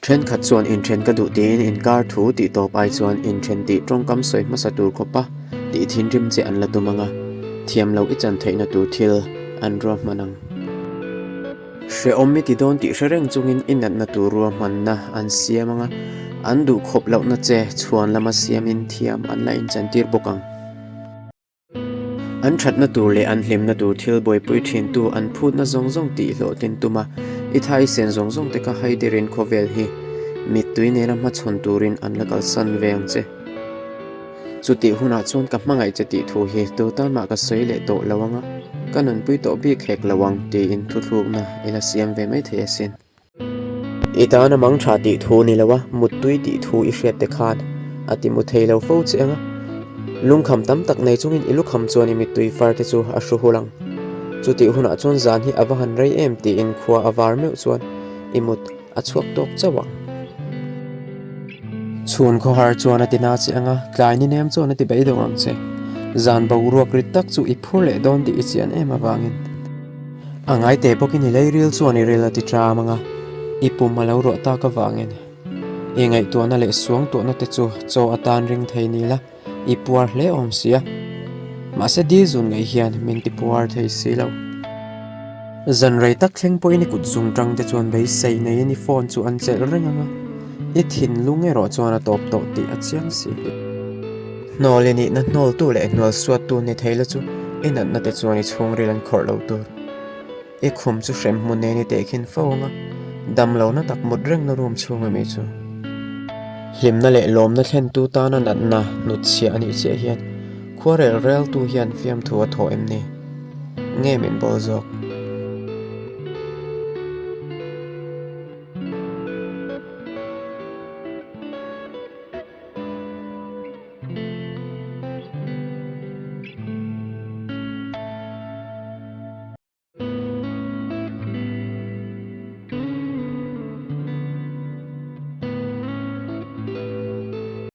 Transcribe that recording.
Thenkhat chuan inthen ka duh tiin inkar thu tih tawp ai chuan inthen tih tawngkam sawi hmasa tur khawpa tih thinrim che an la tum ang a, thiam loh i chan theihna tur thil an ruahman ang. Hrehawm i ti dawn tih hre reng chungin i natna tur ruahmanna an siam ang a, an duh khawp lohna che chhuan lama siamin thiam an la inchantir bawk ang. An thatna tur leh an hlimna tur thil buaipui thintu an phutna zawng zawng tih hlawhtlin tum a, i thaisen zawng zawng te kha haiderin khawvel hi mittui nena hmachhawn turin an la kalsan ve ang che. Chutih hunah chuan ka hmangaih che tih thu hi tu tan mah ka sawi leh tawh lo ang a, ka nunpui tawh bik hek lo ang tiin thuthlukna i la siam ve mai thei asin. I tan a mang tha tih thu ni lo a, muttui tih thu i hriat te khan a ti mu thei lo fo che ang a. Lungkham tam tak nei chungin i lukham chuan i mittui far te chu a hru hul ang. Chutih hunah chuan zan hi a va han rei em tiin khua a var meuh chuan i mut a chhuak tawk chauh ang. Chhun khawhar chuan a ti na che ang a, tlai ni nem chuan a ti beidawng ang che. Zan boruak rit tak chu i phur leh dawn tih i chian em avangin. A ngai teh bawkin i leiril chuan i ril a ti ṭam ang a, i pum a lo ruah tak avangin i ngaihtuahna leh suangtuahna te chu chaw atan ring thei ni la, i puar hle awm si a. Mahse dil zun ngei hian min ti puar thei si lo. Zan rei tak thleng pawhin i kut zung ṭang te chuan beisei neiin i phone chu an chelh reng ang a, i thinlung erawh chuan a tawp tawh tih a chiang si. Hnawl i nihna hnawltu leh hnualsuattu ni thei la chu i natna te chuan i chhungril an khawrh lo tur. I khum chu hrem hmun nen i tehkhin fo ang a, damlohna tak mut rengna room chhung ami chu. Hlimna leh lawmna thlentu tana natna hnutchhiah a nih chiah hian khuarel reltu hian fiamthu a thawh em ni? Nge min bawl zawk?